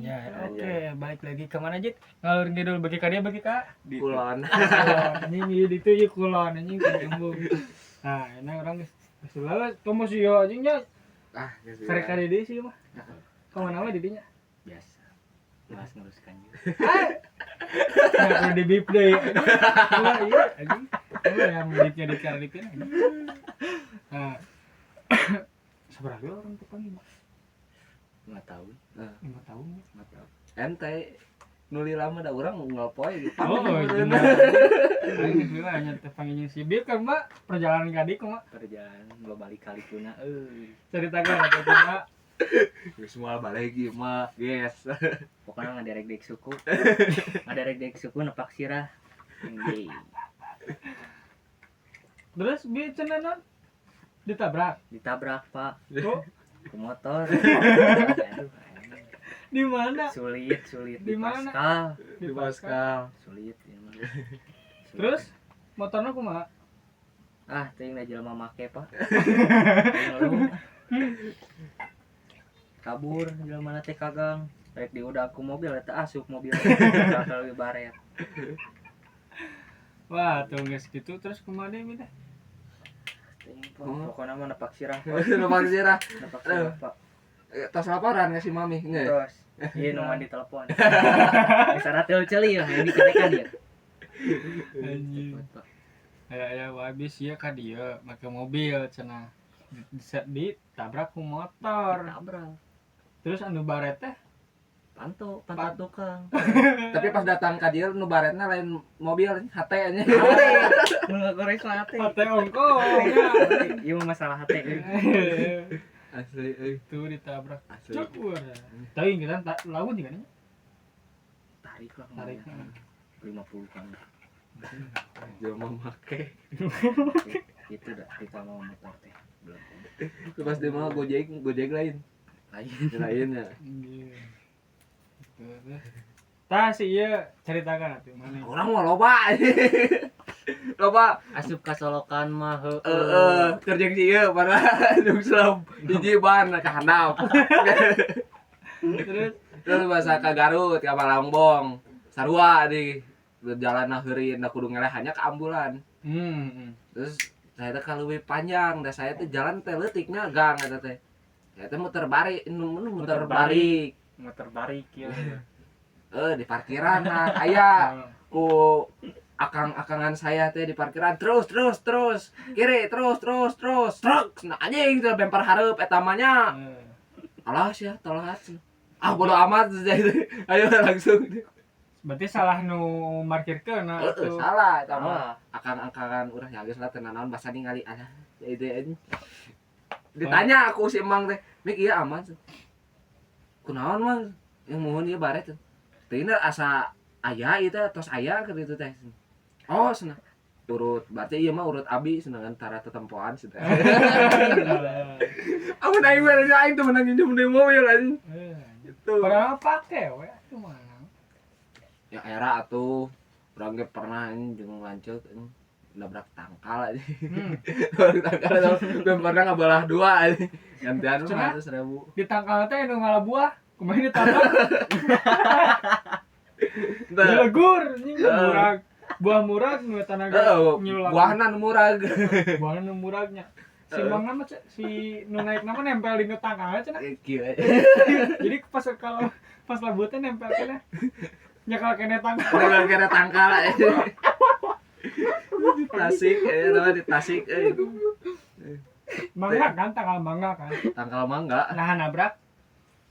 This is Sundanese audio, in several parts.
Anjay, oke, balik lagi ke mana, Jit? Ngalur ngidul bagi ka dia bagi ka Kulon. Kulon. Anjing ieu ditu ieu kulon anjing embung. Nah, ini urang geus geus lah komo sih yo anjing nya. Ah, geus. Karek ka di sih mah. Kemana we di dinya? Biasa. Malas nguruskan juga. Nah, perlu di bip deh. Wah, iya anjing. Oh, yang bipnya di karipin. Nah. Seberapa orang tuh panggil? 5 tahun. 5 tahun ya. 5 tahun. Ente nuli lama da urang ngopoy gitu. Oh, iya. Aing geus lila nya teh panggilnya si Bip kan, Mbak. Perjalanan ka dieu kumaha? Perjalanan lo balik kali kuna euy. Ceritakan atuh kumaha. Geus moal balik ieu mah, guys. Pokoknya ngaderek dek suku. Ngaderek dek suku nepak sirah. Anjing. Terus bi cenah non? Ditabrak. Ditabrak, Pak. Oh, Ke motor. Aduh, anjing. di mana? Sulit, sulit Di di mana? Pascal. Di Pascal. Sulit ya mah. Sulit. Terus motornya kumaha? Ah, teuing da jelema make, Pak. Teuing ngeluh. Kabur jelema teh kagang. Rek diudak ku mobil eta asup mobil. Bakal lebih baret. Wah, tuh geus gitu terus kumaha deui mi teh? Teuing, Pak. Oh. Pokoknya mah nepak sirah, Pak. Nepak sirah. Nepak sirah, Pak. Tos laporan ka si mami nya. Terus, iya nu mandi telepon. Bisa ratil ceuli ya, ini kerekan ya. Anjing. Pak. Aya aya wae bis ieu ka dieu make mobil cenah. Ditabrak ku motor. Ditabrak. Terus anu baret teh Panto, panto tukang. Tapi pas datang ka dieu nu baretna lain mobil, HT nya. Hate, mun ngagoreng hate. hate ongko nya. Ieu mah masalah hate. Asli euy. Itu ditabrak. Asli. Cuk wah. Tapi kita tak lawan juga nih. Tarik lah. Tarik. 50 kan. Jelema make. Itu dah kita mau motor teh. Belum. Pas dia mah Gojek, Gojek lain. Lain. Lain ya. Iya. Gitu teh. Tah si ieu ceritakan atuh mana. Urang mah loba. Loba. Asup ka solokan mah heueuh. Heeh, kerja si ieu pada nungsep hiji ban ka handap. Terus Terus bahasa ka Garut, ka Malangbong. Sarua di jalan heureuy da kudu ngeleh ka ambulan. Terus saya teh leuwih panjang, da saya teh jalan teh leutiknya gang eta teh. Saya teh muter balik, nu muter Muter balik. Muter balik ya. Eh di parkiran nah aya ku akang-akangan saya teh di parkiran terus terus terus kiri terus terus terus truk nah anjing teh bemper hareup eta mah nya. Alah sia telat. Ah bodo amat ayo langsung. Berarti salah nu markirkeun nah Heeh, atuh. salah eta mah. Salah. Akang-akangan urang ya geus lah teu nanaon basa ningali alah ya itu anjing. Ditanya aku si emang teh, "Mik ieu aman?" Kunaon mang? Yang mohon ieu baret. Teu asa aya ieu teh tos aya keur itu teh. Oh, cenah. Urut, berarti ieu mah urut abi cenah kan tara tetempoan cenah. Amun aing mah aing teu meunang nginjem deui mobil anjing. Gitu. Padahal pake we atuh mah. Ya era atuh urang ge pernah anjing jeung lanceuk anjing nabrak tangkal anjing. Nabrak tangkal atau belum pernah ngabelah dua anjing. Gantian Cenah. 100.000. Di tangkal teh nu ngala buah, kumaha ditabrak? Entah. Dilegur anjing Heeh. murag. Buah murag nu tanaga Heeh, nyulak. buahna nu murag. Buahna nu muragnya. Si Mang nama si nu naik nama nempel di nu tangkal cenah. Gila. Jadi pas kalau pas labutnya nempel kene. Nyekal kene tangkal. Nempel kena tangkal anjing. Di Tasik, nama di Tasik euy. Mangga kan tangkal mangga kan. Tangkal mangga. Nah nabrak.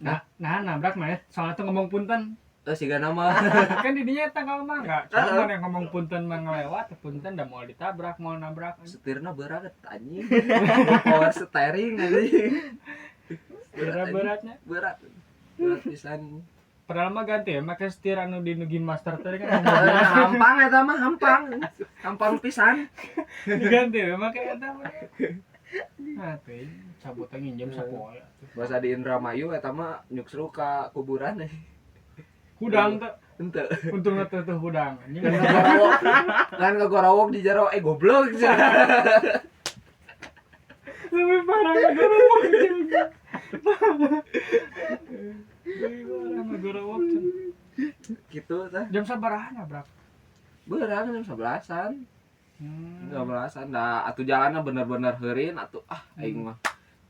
Nah, nah nabrak mana soalnya tuh ngomong punten. Eh siga nama. Kan didinya tangkal mangga. Cuma Heeh. mana yang ngomong punten mah ngelewat, punten dah mau ditabrak, mau nabrak. Setirna berat anjing. Power steering anjing. Berat-beratnya. Berat. Berat pisan. Padahal mah ganti ya, make setir anu di Nugi Master tadi kan Eh, hampang eta mah hampang. Hampang pisan. diganti ya, make eta mah. Nah, teh cabutnya nginjem sapoe. Bahasa di Indramayu eta mah nyuksru ka kuburan. Hudang teh, Henteu. untungna teh teh hudang. Anjing. Kan ngagorowok. Kan ngagorowok di jero eh goblok. Lebih parah ngagorowok. Orang ngagorowok. Gitu tah. Jam sabaraha nabrak? Beurang jam 11-an. 11-an da atuh jalanna bener-bener heurin atuh ah aing mah.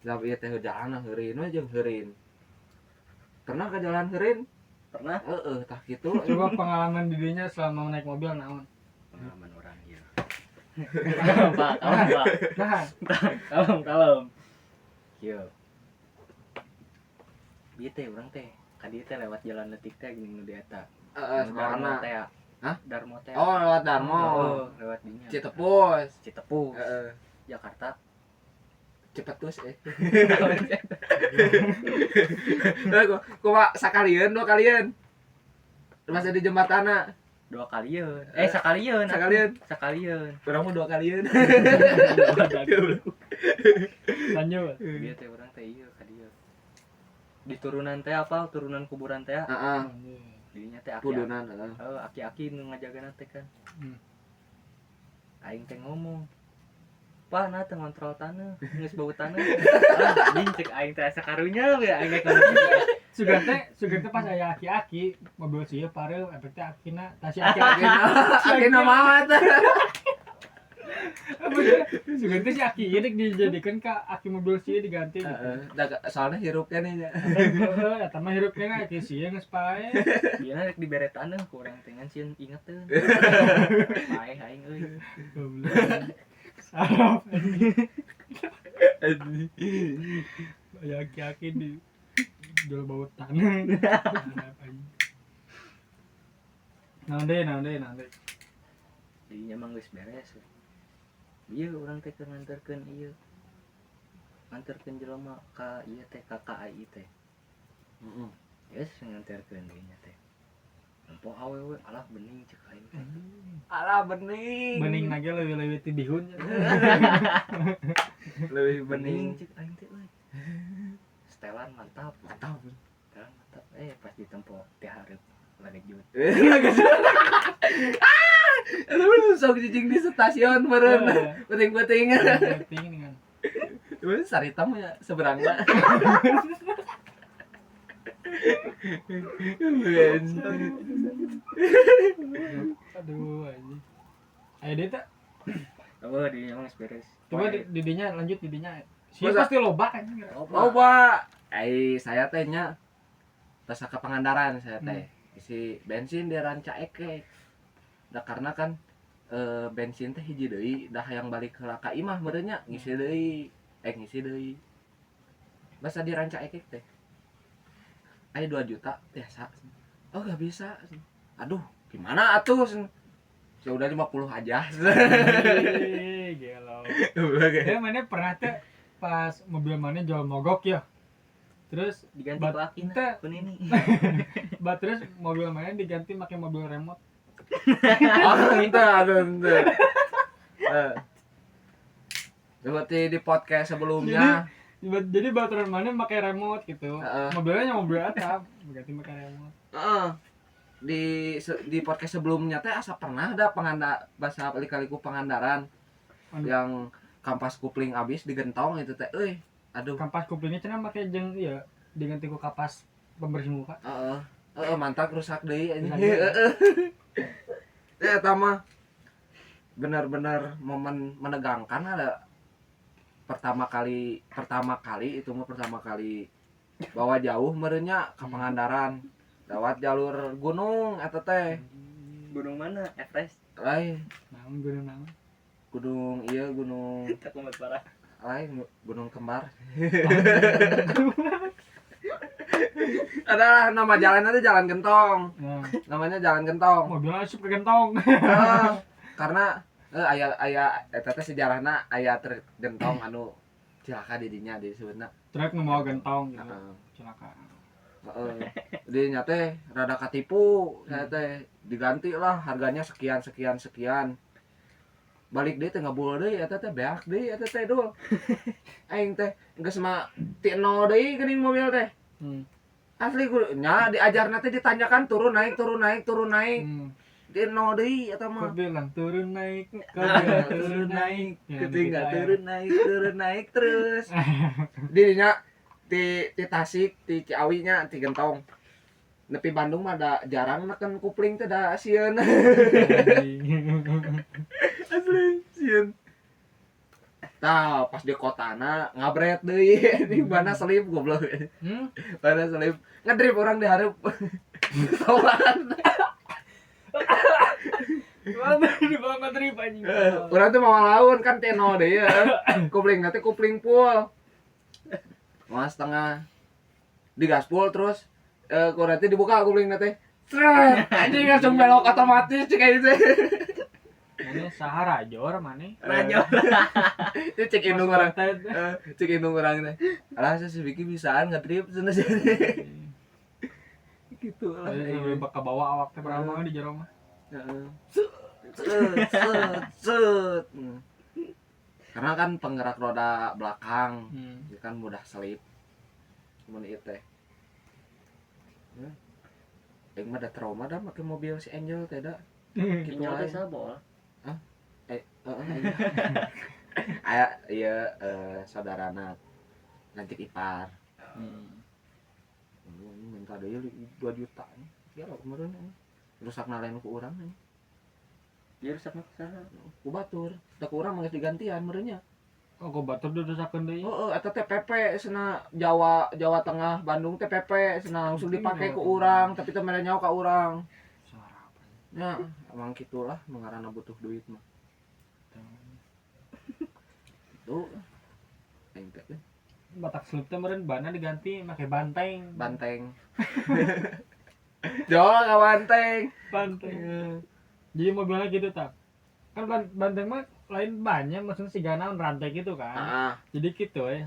Tapi ieu teh jalanna heurin we jeung heurin. Pernah ke jalan heurin? Pernah. Heeh, tah kitu. Coba pengalaman dirinya selama naik mobil naon? Pengalaman orang ieu. Pak, kalem, Pak. Nah, Kalem, kalem. Ieu. Bieu teh urang teh ka dieu teh lewat jalan leutik teh geuning nu di eta. Heeh, Nu Darmo sekolahna. teh. Hah? Darmo teh. Oh, lewat Darmo. Heeh, lewat dinya. Citepus. Citepus. Heeh. Jakarta. Cepetus eh. Eh, kumaha sakalieun dua kalieun? Masih di jembatana. Dua kalieun. Eh, sakalieun. Sakalieun. Sakalieun. Urang mah dua kalieun. Lanjut. Bieu teh urang teh ieu ka dieu. Di turunan teh apa? Turunan kuburan teh. Heeh. Dinya teh aki. Kudunan heeh. Heeh, aki-aki nu ngajagana teh kan. Aing teh ngomong, "Pak, nah teh ngontrol tanah, geus bau tanah." Ah, anjing cek aing teh asa karunya we aing teh ngomong gitu. Sugan teh pas aya aki-aki, mobil sieun pareuh, efek teh akina, tah si aki-aki. Akina mah teh. Sugan teh si aki ieu dek dijadikeun ka aki mobil sieun diganti gitu. Heeh, da soalnya hirup keneh nya. Heeh, eta mah hirup keneh aki sieun geus pae. Dieuna rek dibere tanah ku urang teh ngan sieun ingeteun. Paeh aing euy. Goblok. Sarap anjing. Aya aki-aki di jual bau tanah. Sarap anjing. Naon deui, naon deui, naon deui. Dinya mah geus beres. Ieu urang teh keur nganterkeun ieu. Nganterkeun jelema ka ieu teh ka KAI teh. Heeh. Geus nganterkeun dinya teh. Nempo awewe alah bening cek aing teh. Alah bening. Bening nage leuwih-leuwih ti bihun. Leuwih Bening bening. cek aing teh euy. Setelan mantap, Mantap. setelan mantap. Eh pas ditempo ti hareup lagejut. Ah! Lu sok cicing di stasiun meureun. Penting-penting. Penting dengan. Cuman sarita mah ya seberangna. Aduh anjing. Ayo deh tak. Oh, dinya mah geus beres. Coba didinya lanjut didinya. Sih Masa- pasti loba anjing. Loba. Ai saya teh nya tos ka Pangandaran saya teh. Isi bensin di Rancaekek. Da karena kan bensin teh hiji deui dah hayang balik heula ka imah meureun nya ngisi deui. Ngisi deui. Basa di Rancaekek teh. Aya 2 juta biasa. Oh, gak bisa. Aduh, gimana atuh? Ya udah 50 aja. Ih, gelo. Ya mana pernah teh pas mobil mana jual mogok ya. Terus Diganti ku akina teh. ku nini. Ba terus mobil mana diganti pakai mobil remote. Oh, ente, aduh, ente. Seperti di podcast sebelumnya. Jadi baturan mana pakai remote gitu. Heeh. Mobilnya yang mobil atap, ganti pakai remote. Heeh. Di podcast sebelumnya teh asa pernah ada bahasa lika-liku Pangandaran Aduh. yang kampas kupling abis digentong itu teh euy. Aduh. Kampas kuplingnya cenah make jeung ieu diganti ku kapas pembersih muka. Heeh. Heeh, mantap rusak deui anjing. Rusak deui. Heeh. Ya eta mah benar-benar momen menegangkan ada pertama kali itu mah pertama kali bawa jauh merenya ke Pangandaran lewat jalur gunung eta teh. Gunung mana? Everest. Lain Naon gunung naon? gunung iya gunung Takut parah. lain gunung kembar. Adalah nama jalannya tuh Jalan Gentong. Nah, Namanya Jalan Gentong. mobilnya asup ke gentong. Karena aya eta teh sejarahna aya truk gentong anu cilaka di dinya disebutna. Truk nu mawa gentong gitu. Heeh. Celaka. Heeh. Dinya teh rada katipu saya teh diganti lah harganya sekian sekian sekian. Balik deui teh ngabul deui eta teh beak deui eta teh dul. Aing teh geus mah ti nol deui geuning mobil teh. Asli kudu nya diajarna teh ditanyakan turun naik turun naik turun naik. Di nol deui eta Kau mah. bilang turun naik, kau bilang turun naik. Ya, Ketinggal gitu turun naik terus. Dinya Ti Tasik, ti Ciawi nya, ti Gentong. Nepi Bandung mah da jarang neken kupling teh da sieun. Asli sieun. Tah, pas di kotana ngabret deui di mana selip goblok. Mana selip ngedrip orang di hareup. Soalan. Mana di bawah ngedrip anjing. Urang tuh mau laun kan teh nol deui ya. Kupling nanti kupling full. Mau setengah. Di gas full terus ku nanti dibuka kupling nanti. Sret, anjing langsung belok otomatis cek itu. Mana saha rajor mana? Rajo. Itu cek indung orang. Cek indung orang teh. Alah si Vicky bisaan ngedrip cenah sih. Gitu lah. Sampai bakal bawa awak teh berapa di jero mah. Heeh. Set set set. Karena kan penggerak roda belakang, itu kan mudah selip. Mun ieu teh. Ya. Aing mah da trauma dah make mobil si Angel teh da. Gitu Angel teh wae. sabol. Heeh. Aya ieu saudarana lanceuk ipar. Minta deui 2 juta. Ya kemarin rusakna lain ku urang nih. Dia rusak mah saha? Ku batur. Da ku urang mah geus digantian meureun nya. Oh, ku batur dirusakeun deui. Heeh, eta teh PP cenah Jawa Jawa Tengah Bandung teh PP cenah langsung dipake ku urang tapi teh mere nyaho ka urang. Sarapan. Ya, emang gitulah mengarana butuh duit mah. Tuh. Aing teh Batak selip teh meureun banna diganti make banteng. Banteng. Jawa ka banteng. Banteng. Jadi mobilnya gitu tak. Kan banteng mah lain banyak maksudnya si naon rantai gitu kan. Heeh. Jadi gitu ya.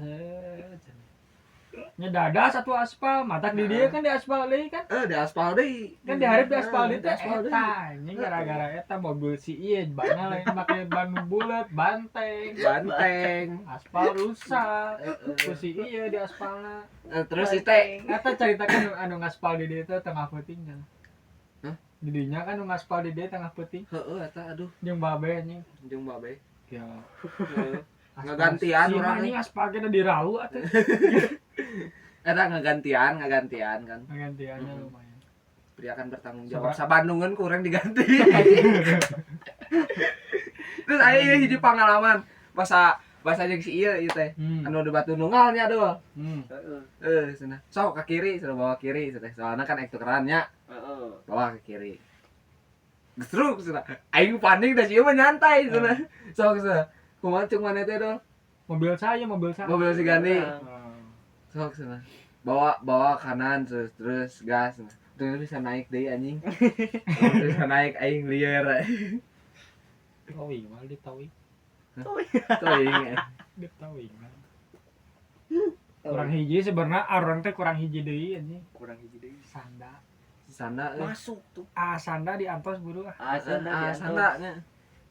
Nya dada satu aspal, matak di dia kan di aspal deui kan. Eh, di aspal deui. Kan di hareup di aspal deui Di teh aspal deui. eta anjing gara-gara eta mobil si ieu banna lain make ban bulet, banteng. Banteng. Aspal rusak. Heeh. Ku si ieu di aspalna. Terus si teh Eta caritakan anu ngaspal di dieu teh tengah peuting kan. Hah? Di dinya kan anu ngaspal di dieu tengah peuting heeh eta aduh jeung babe anjing. jeung babe. Ya. Heeh. Ngagantian Si urang anjing aspal kita di rawu atuh. Eta ngagantian, ngagantian kan. Ngagantiannya lumayan. Pria kan bertanggung jawab. Sabandungan kurang diganti. Terus aya ieu hiji pengalaman bahasa bahasa jeung si ieu ieu teh. Anu di Batu Nunggal nya aduh. Heeh. Eh, cenah. Sok ke kiri, cenah bawa kiri cenah. Soalna kan ek tukeran nya, Heeh. bawa ke kiri. Gestruk cenah. Aing panik da si ieu mah nyantai cenah. Sok cenah. Kumaha ceuk maneh teh dol? Mobil saya, mobil saya. Mobil si Gandhi. Ah. Sok cenah. Bawa bawa kanan terus terus gas. Terus bisa naik deui anjing. Bisa naik aing liar. Towing, mal di towing. Teuing. Di towing. Kurang hiji sebenarnya orang teh kurang hiji deui anjing. Kurang hiji deui. Sanda. Sanda euy. Masuk tuh. Ah, sanda di antos buru ah. Ah, sanda Ah, di sanda nya.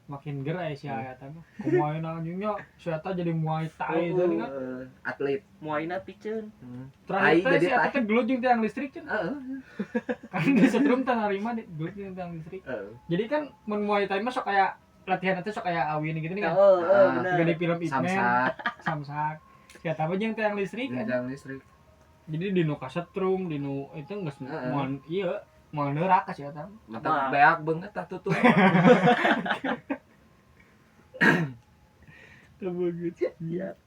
Makin ger aya si aya mah. Kumaha anjingnya si eta jadi Muay Thai Oh, teh kan. Atlet. Muayna piceun. Terakhir Tai teh jadi si eta tai. teh gelut jeung tiang listrik cenah. Heeh. Kan di setrum teh narima di gelut jeung tiang listrik. Heeh. Jadi kan mun Muay Thai mah sok aya latihan teh sok aya awin gitu nih kan. Heeh, Ah. bener. Juga di film Ip Man, Samsat, samsak. Si eta mah jeung tiang listrik kan. tiang listrik. Jadi di nu kasetrum, di nu itu geus Heeh. moal ieu, moal neurak ka si eta mah. Mata Wah. beak banget tah tutup. Teu begitu. Iya.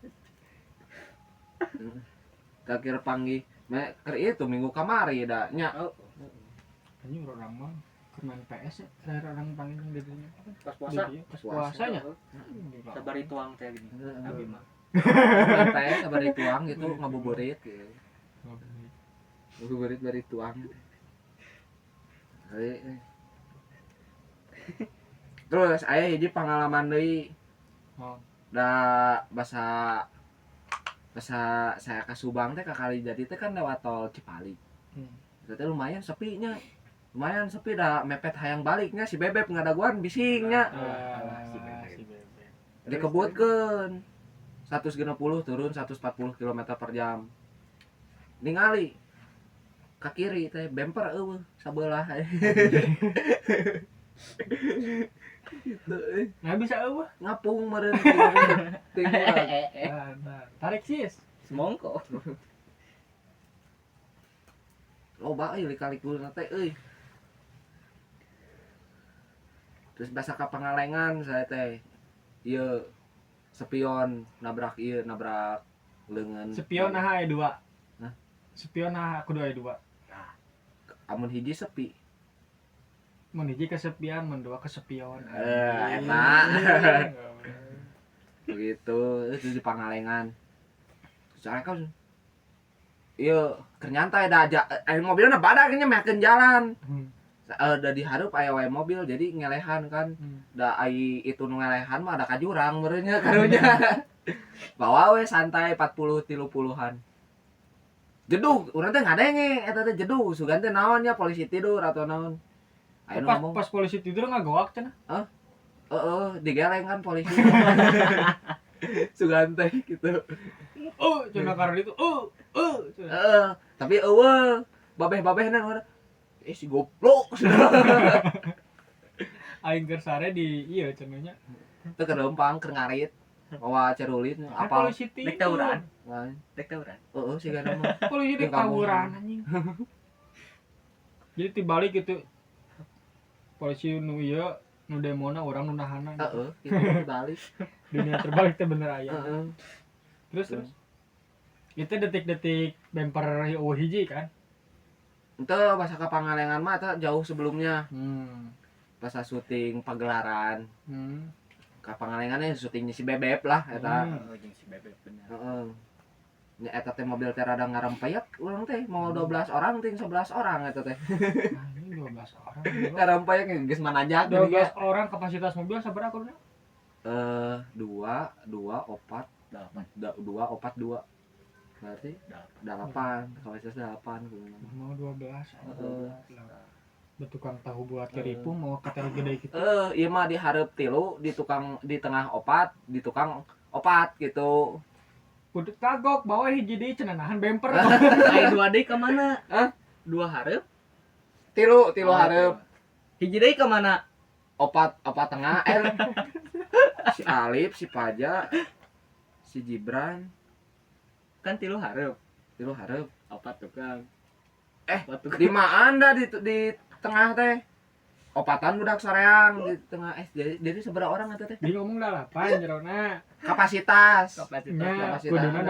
Terakhir panggih me keur ieu tuh minggu kamari da nya. Oh, Anjing urang mah keur main PS ya, terakhir orang panggil jeung dirinya. pas puasa. Di dieu, pas puasanya. Heeh. Sabar tuang teh gini. Abi mah. Main PS sabar dituang gitu ngabuburit gitu. Ngabuburit bari tuang. Jadi, terus aya hiji pengalaman deui Oh. da bahasa bahasa saya ke Subang teh ka Kalijati teh kan lewat tol Cipali. Itu teh lumayan sepinya. Lumayan sepi da mepet hayang baliknya si Bebeb ngadaguan bisingnya. Ah, si Bebek. si Bebek. Dikebutkeun. 160 turun 140 km per jam. Ningali ka kiri teh bemper eueuh sabelah. Gitu euy. Nah bisa eueuh. Ngapung meureun ting urang. Nah, nah. Tarik sis. Semongko. Loba euy lika-likuna teh euy. Terus basa ka Pangalengan saya teh. Ieu spion nabrak ieu nabrak leungeun. Spion naha aya dua. Hah? Spion naha kudu aya dua. Amun hiji sepi. Mun hiji kesepian, mun dua kesepion. Eta. Begitu, itu di Pangalengan. Soalnya kan ieu keur nyantai da mobilna badag nya meakeun jalan. Da dihareup aya wae mobil jadi ngelehan kan. Da ai itu nu ngelehan mah ada ka jurang meureunnya karunya. Bawa we santai 40 30-an. Jeduh, urang teh ngadenge eta teh jeduh, sugan teh naon nya polisi tidur atau naon. Aya nu Pas, ngomong, pas polisi tidur ngagoak cenah. Heeh, digeleng kan polisi. Sugan teh gitu. Oh, cenah karena itu. Oh, oh. Cenah. Heeh, tapi eueuh, babeh-babehna urang. Eh si goblok. Aing keur sare di ieu cenah nya. Teu keur leumpang, keur ngarit. Bawa cerulit Kan apal. polisi Dek tidur. tawuran. Lain. Dek tawuran. Heeh, sigana mah. Polisi Di dek kampung. tawuran anjing. Jadi tibalik gitu. Polisi nu ieu nu demona urang nu nahana. Heeh, gitu dibalik. Dunia terbalik teh bener aya. Heeh. Terus terus. Itu detik-detik bemper eueuh hiji kan. Ente bahasa ka Pangalengan mah eta jauh sebelumnya. Pas syuting pagelaran. Ka Pangalengan nya syutingnya si Bebep lah eta. Oh, jeung si Bebep bener. Heeh. Nya eta teh mobil teh rada ngarempeyak urang teh mau 12 orang ting 11 orang eta teh. Anjing 12 orang. Ngarempeyak geus manajak 12 orang kapasitas mobil sabaraha kuduna? 2 2 4 8. 2 4 2. Berarti 8. 8, kapasitas 8 kuduna. Mau 12. Heeh. Betukang tahu buat keripung mau katel gede gitu. Ieu mah di hareup tilu, di tukang di tengah opat, di tukang opat gitu. Kudu kagok bawa hiji deui cenah nahan bemper. Ai 2 deui ka mana? Hah? 2 hareup? Tilu, tilu hareup. Hiji deui ka mana? Opat, opat tengah. Si Alif, si Paja, si Jibran, Kan tilu hareup. tilu hareup. Opat tukang. Opat tukang. Limaan dah di tengah teh. Opatan budak soreang di tengah jadi seberapa orang eta teh? Dia ngomong 8 jerona. Kapasitas. Kapasitas Nya, kapasitas kuduna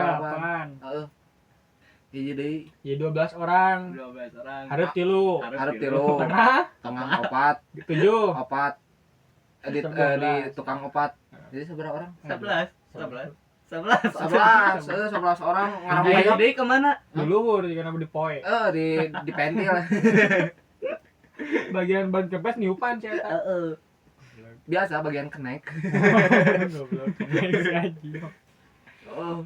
8. 8. Heeh. Hiji deui. Ya 12 orang. 12 orang. Hareup tilu. Hareup tilu. Tengah Tengah opat, 7. opat. Di tukang opat. Jadi seberapa orang? 11. 11. 11. 11, 11 orang Ai ngarang deui ka mana? Di luhur jika nama di poe. Di pentil. Bagian ban kempes niupan sih eta. Heeh. Biasa bagian kenek. Goblok. Kenek si anjing. Heeh.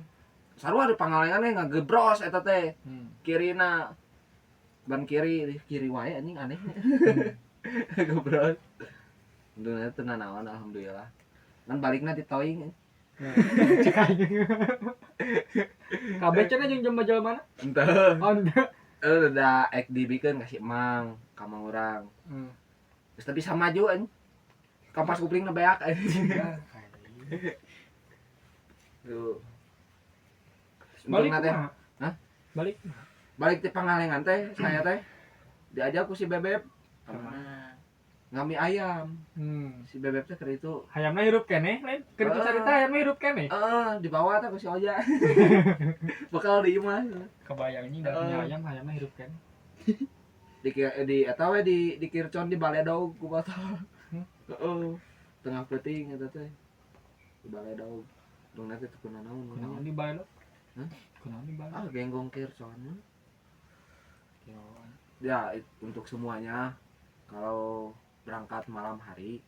Sarua di Pangalengan ge ngagebros eta teh. Kirina ban kiri, kiri wae anjing aneh. Gebros. Untungnya teu nanaon alhamdulillah. Kan balikna di toing. Cek anjing. Kabeh cenah jeung jelema-jelema mana? Henteu. Oh, henteu. Udah ek dibikeun ka si Emang ka mang urang. Geus teu bisa maju anjing. Kampas kuplingna beak anjing. Tuh. Balik Untungna teh. kumaha? Hah? Balik. Balik ti Pangalengan teh saya teh diajak ku si Bebep ngami ayam. Si Bebep teh keur itu Hayamna hirup keneh lain. Keur itu carita hayamna hirup keneh. Heeh, dibawa teh ku si Oja. Bekal di imah. Kebayang ini udah punya ayam, hayamna hirup keneh. Di eta we di kircon di baledog ku botol. Heeh. Tengah peuting eta teh. Di baledog. Dongna teh teu kunaon. Kunaon di baledog? Hah? Kunaon di baledog? Ah, genggong kircon. Ya, untuk semuanya kalau berangkat malam hari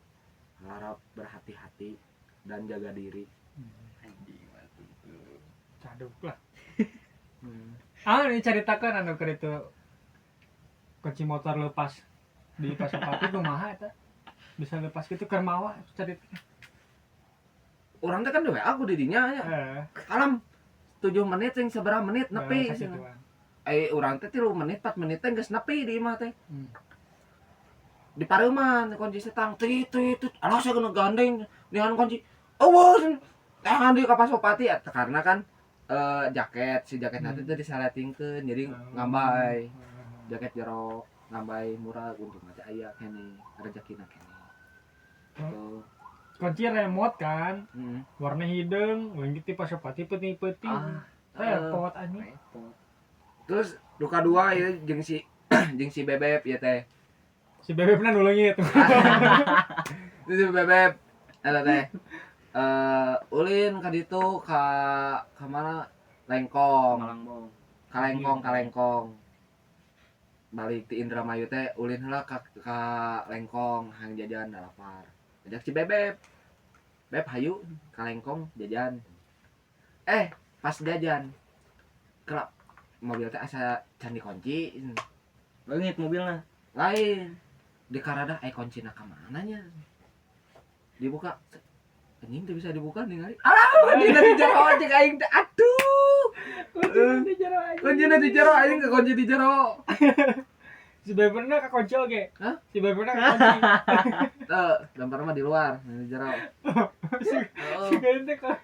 harap berhati-hati dan jaga diri. Anjing mati. Caduk lah. Ah, ini ceritakan anu keur itu kunci motor lepas di Pasopati kumaha eta? Bisa lepas gitu keur mawa cerita. Urang teh kan di WA ku di dinya nya. Kalem 7 menit sing sabaraha menit nepi. Urang teh 3 menit 4 menit teh geus nepi di imah teh. Di pareuman kunci setang tit tit tit. Alah saya kena gandeng nihan kunci. Eueuh. Tangan di ka Pasopati karena kan jaket si jaket nanti teh disaletingkeun jadi ngambay. Jaket jero ngambay murah untung aja aya keneh rezekina keneh. Tuh. Kunci remote kan, warna hideung, leungit di Pasopati peuting-peuting. Ah, Repot anjing. repot. Terus duka dua ya jeung si Bebeb ya teh. Si Bebebna nu leungit. Terus si Bebeb eta teh ulin ka ditu ka mana Lengkong. Malangbong. Ka Lengkong, ka Lengkong. Balik ti Indramayu teh ulin heula ka Lengkong hayang jajan da lapar. Ajak si Bebeb. Beb hayu ka Lengkong jajan. Pas jajan kelap mobil teh asa can dikunci. Leungit mobilna. Lain di karada kuncina ka mana nya? Dibuka. Anjing teu bisa dibuka ningali. Alah, kuncina di jero cek aing teh. Aduh. Kuncina di jero anjing. Kuncina di jero aing ke kunci di jero. Si Bebebna kakunci oge. Hah? Si Bebebna kakunci. Teu, dampar mah di luar, di jero. Si Heeh. si Bebebna ka.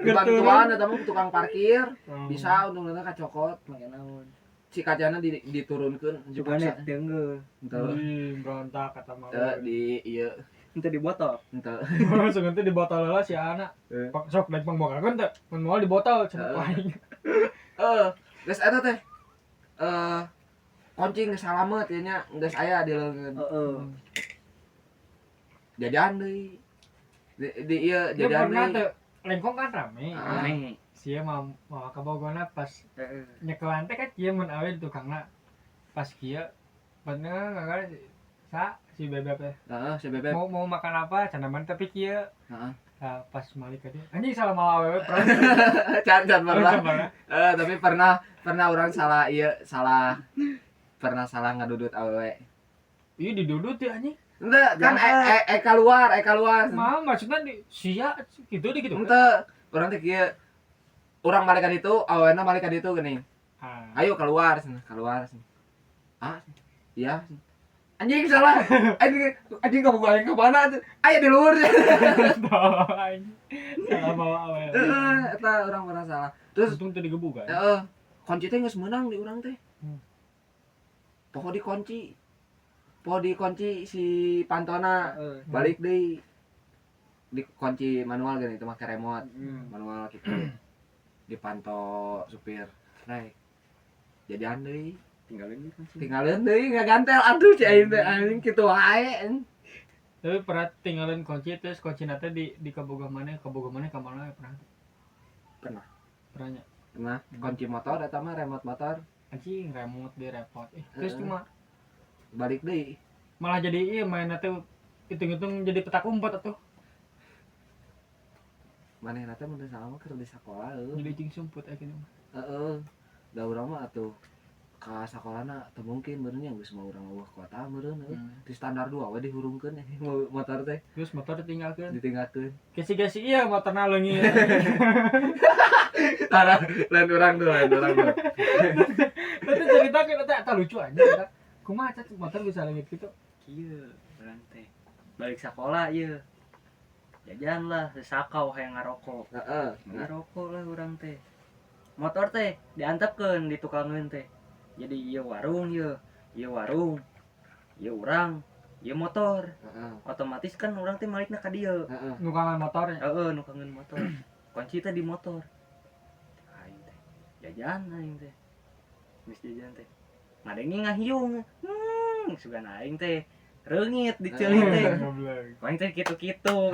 Dibantuan eta mah tukang parkir, bisa untungna kacokot. Make naon? Si kacana diturunkeun Jugane dipaksa. teunggeul. Henteu. Ih, berontak kata mah. Teu di ieu Henteu dibotol. henteu. Langsung nanti dibotol lah si anak. Sok daek pangbogakeun teh. Mun moal dibotol cenah Heeh. aing. Geus eta teh. Kunci geus salamet ieu nya, geus aya di leungeun. Heeh. Jajan deui. Di ieu Dia jajan pernah deui. teh Lengkong kan rame. Ah. Rame. Sia mau mau ke Bogorna pas Heeh. nyekelan teh kan kieu mun awe di tukangna. Pas kieu bener enggak sa si Bebeb teh. Heeh, si Bebeb. Mau mau makan apa cenah man tapi kieu. Heeh. Nah, pas malik tadi anjing salah mau awewe pernah. Can can pernah. Pernah. Tapi pernah pernah orang salah ieu salah pernah salah ngadudut awewe. Iya didudut ya anjing. Henteu kan keluar, keluar. Mah maksudnya di sia gitu di gitu. Henteu, urang teh kieu. Urang balik ka ditu, awewena balik ka ditu geuning. Ah. Ayo keluar cenah, keluar cenah. Ah, iya. Anjing salah. Anjing anjing kamu aing ke mana? Aya di luhur. Anjing. Salah bawa awewe. Heeh, eta urang pernah salah. Terus Untung teu digebug kan. heeh, kunci teh geus meunang di urang teh. Pokok dikunci. Pokok dikunci si pantona. Heeh. Balik deui. Dikunci manual gini itu make remote. Manual gitu. Dipantau supir. Rek. Jajan deui. Tinggalin di kunci. Tinggalin deui ngagantel. Aduh si aing teh anjing kitu wae. Tapi pernah tinggalin kunci terus kunci nate di kaboga mana ka mana pernah? Pernah. Pernahnya. Pernah kunci motor eta mah remote motor Anjing remote di repot. Terus cuma balik deui. malah jadi iya main teh hitung-hitung jadi petak umpet atuh. Manehna teh mun teu salah mah keur di sakola eueuh. Jadi cing sumput akhirnya. Heeh. Da urang mah atuh ka sakolana teu mungkin meureun nya geus mah urang eueuh kota meureun heuh. Di standar 2 we dihurungkeun motor teh Terus motor ditinggalkeun. ditinggalkeun. Kesi-kesi iya motorna leungit. Tara lain urang tuh, lain urang tuh. Tapi ceritakeun eta eta lucu aja eta. Kumaha eta motor bisa leungit gitu? Kieu urang teh. Balik sakola ieu. Jajan lah sesakau hayang ngarokok. Heeh. Ngarokok lah urang teh. Motor teh diantepkeun di tukangeun teh. Jadi ieu warung ieu, ieu warung, ieu urang, ieu motor. Heeh. Otomatis kan urang teh malikna ka dieu. Heeh. Nukangan motornya. Heeh, nukangeun motor. Kunci teh di motor. Aing teh jajan aing teh. Geus jajan teh. Ngadenge ngahiung. Sugan aing teh reungit di ceuli teh. Goblok. Aing teh kitu-kitu.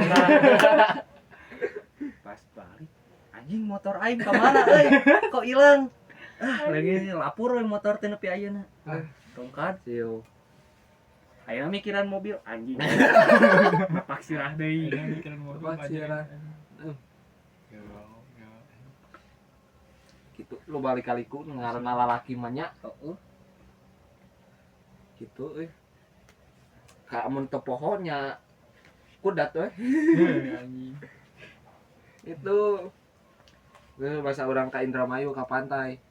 Pas balik, anjing motor aing ka mana euy? Kok ilang? Ah, lagi lapor we motor teh nepi ayeuna. Tongkat. Siu. Ayeuna mikiran mobil anjing. Napak sirah deui. Ayeuna mikiran mobil Napak sirah. Gitu lu balik kaliku ngaranna lalaki mah nya. Heeh. Gitu euy. Ka mun teu poho nya kudat we. Anjing. Itu. Geus bahasa urang ka Indramayu ka pantai.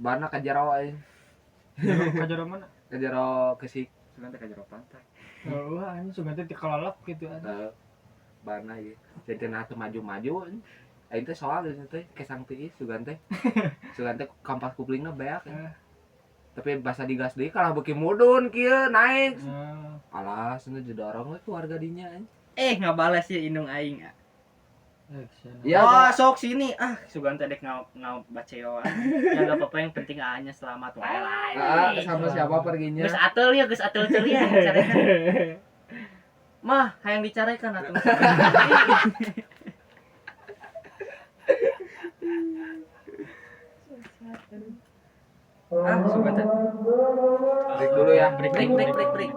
Bana ka jero euy. Ka jero mana? Ka jero Kesik. Sugan teh ka jero pantai. Heeh, anjing sugan teh dikelelep gitu anjing. Heeh. Bana ieu. Jadi teu maju-maju. Aing teh soal ieu teh kesang tiis sugan teh. Sugan teh kampas kuplingna beak. Tapi basa digas deui kalah beuki mudun kieu naik. Nah, Alah, cenah didorong we ku warga dinya anjing. Eh ngabales ya indung aing. cenah. Iya, Wah, sok sini. Ah, sugan teh dek ngau ngau baceoan. Ya enggak apa-apa yang penting aanya selamat wae lah. Ah, sama siapa perginya? Geus atel ya, geus atel ceria dicarekan. Mah, hayang dicarekan atuh. Ah, sugan teh. Break dulu ya. Break Break dulu, break break break.